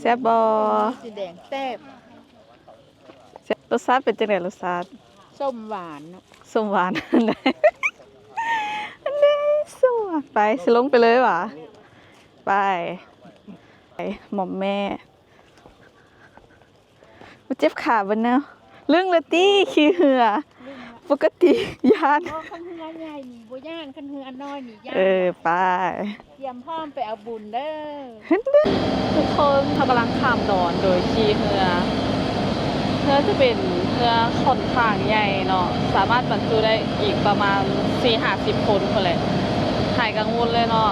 ແຊບບໍ່? ສີແດງແຊບ. ແຊບ. ລົດຊາດເປັນຈັ່ງໃດ? ລົດຊາດ ສົ້ມຫວານເນາະ. ສົ້ມຫວານ ອັນໃດ? ອັນໃດ? ສົ້ມຫວານ. ໄປ ຊິລົງໄປເລີຍຫວາ? ໄປ ໄປໝ່ອມແມ່. ບໍ່ເຈັບຂາບໍ່ເນາະ? ລຶ້ງລະຕິ ຂີ່ເຮືອ. ປົກກະຕິຢ້ານ. ບໍ່ ຄັນເຮືອໃຫຍ່ນີ້ບໍ່ຢ້ານ, ຄັນເຮືອນ້ອຍນີ້ຢ້ານ. ເອີ ໄປ. ຕຽມພ້ອມໄປເອົາບຸນເດີ. ເຫັນເດີ ທຸກຄົນ, ເຮົາກຳລັງຂ້າມດອນໂດຍຂີ່ເຮືອ. ເຮືອຈະເປັນເຮືອຂ້ອນຂ້າງໃຫຍ່ເນາະ, ສາມາດບັນຈຸໄດ້ອີກປະມານສີ່ຫ້າສິບຄົນພຸ້ນແຫຼະ. ຫາຍກັງວົນເລີຍເນາະ.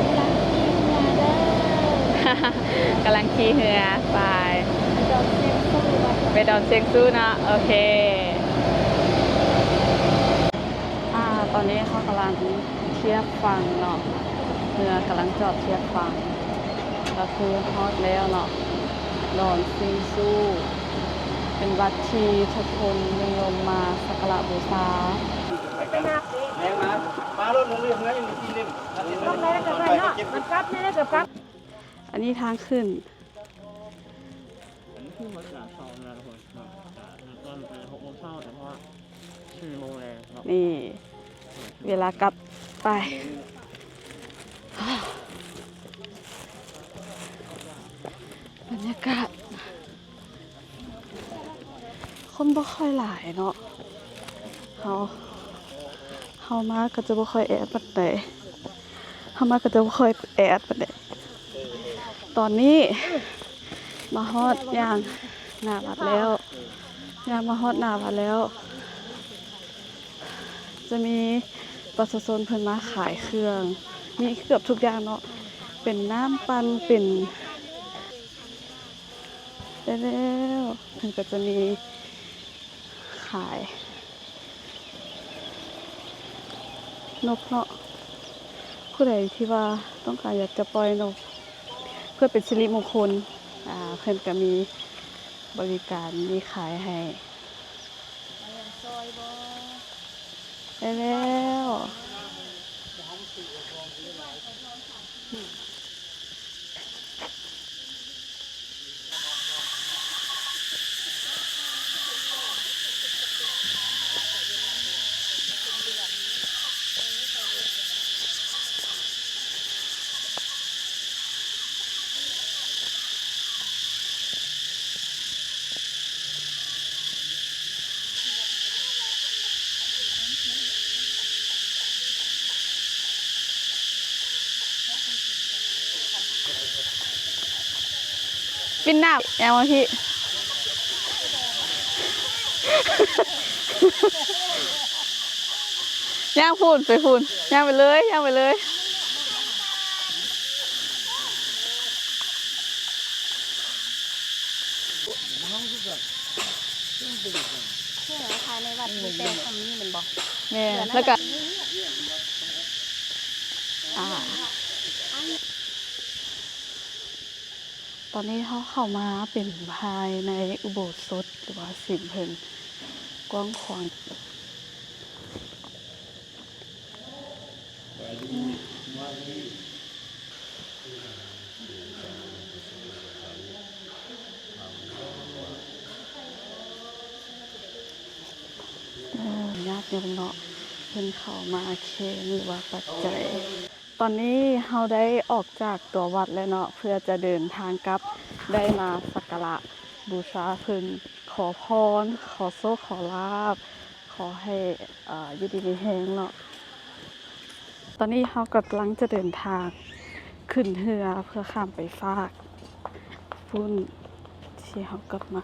ກຳລັງຂີ່ເຮືອເດີ ກຳລັງຂີ່ເຮືອໄປ ໄປດອນຊຽງຊູ່ເນາະ. ໂອເຄ ອາ ຕອນນີ້ເຮົາກຳລັງທຽບຝັ່ງເນາະ, ເຮືອກຳລັງຈອດທຽບຝັ່ງ ກໍຄືຮອດແລ້ວເນາະ ດອນຊຽງຊູ່. ເປັນວັດທີ່ທຸກຄົນນິຍົມມາສັກກາລະບູຊາ. ອັນນີ້ທາງຂຶ້ນ. ນີ້ເວລາກັບໄປ. ບັນຍາກາດ ຄົນບໍ່ຄ່ອຍຫຼາຍເນາະ. ເຮົາ ເຮົາມາກໍຈະບໍ່ຄ່ອຍແອອັດປານໃດ, ເຮົາມາກໍຈະບໍ່ຄ່ອຍແອອັດປານໃດ. ຕອນນີ້ມາຮອດຍ່າງໜ້າວັດແລ້ວ, ຍ່າງມາຮອດໜ້າວັດແລ້ວ ຈະມີປະຊາຊົນເພິ່ນມາຂາຍເຄື່ອງ, ມີເກືອບທຸກຢ່າງເນາະ, ເປັນນ້ຳປັ່ນ ເປັນ ໄດ້ແລ້ວ ເພິ່ນກໍຈະມີຂາຍນົກເນາະ. ຜູ້ໃດທີ່ວ່າຕ້ອງການຢາກຈະປ່ອຍນົກເພື່ອເປັນສິລິມົງຄົນ ອາ ເພິ່ນກໍມີບໍລິການ ມີຂາຍໃຫ້. ໄດ້ແລ້ວ. ປິ່ນໜ້າ ຍ່າງມາພີ້ ຍ່າງພຸ້ນ ໄປພຸ້ນ ຍ່າງໄປເລີຍ ຍ່າງໄປເລີຍ. ຄືພາຍໃນວັດມີແຕ່ສ່ຳນີ້ແມ່ນບໍ່? ແມ່ນ ແລ້ວກະ ອ່າ ຕອນນີ້ເຮົາເຂົ້າມາເປັນພາຍໃນອຸໂບສົດ ຫຼືວ່າສິມເພິ່ນກວ້າງຂວາງ. ຍາດໂຍມເນາະ ເພິ່ນເຂົ້າມາເຄນ ຫຼືວ່າປັດໄຈ. ຕອນນີ້ເຮົາໄດ້ອອກຈາກຕົວວັດແລ້ວເນາະ ເພື່ອຈະເດີນທາງກັບ ໄດ້ມາສັກກາລະບູຊາເພິ່ນ ຂໍພອນ ຂໍໂຊກຂໍລາບ ຂໍໃຫ້ ເອີ ຢູ່ດີມີແຮງເນາະ. ຕອນນີ້ເຮົາກຳລັງຈະເດີນທາງຂຶ້ນເຮືອເພື່ອຂ້າມໄປຟາກພຸ້ນທີ່ເຮົາກັບມາ.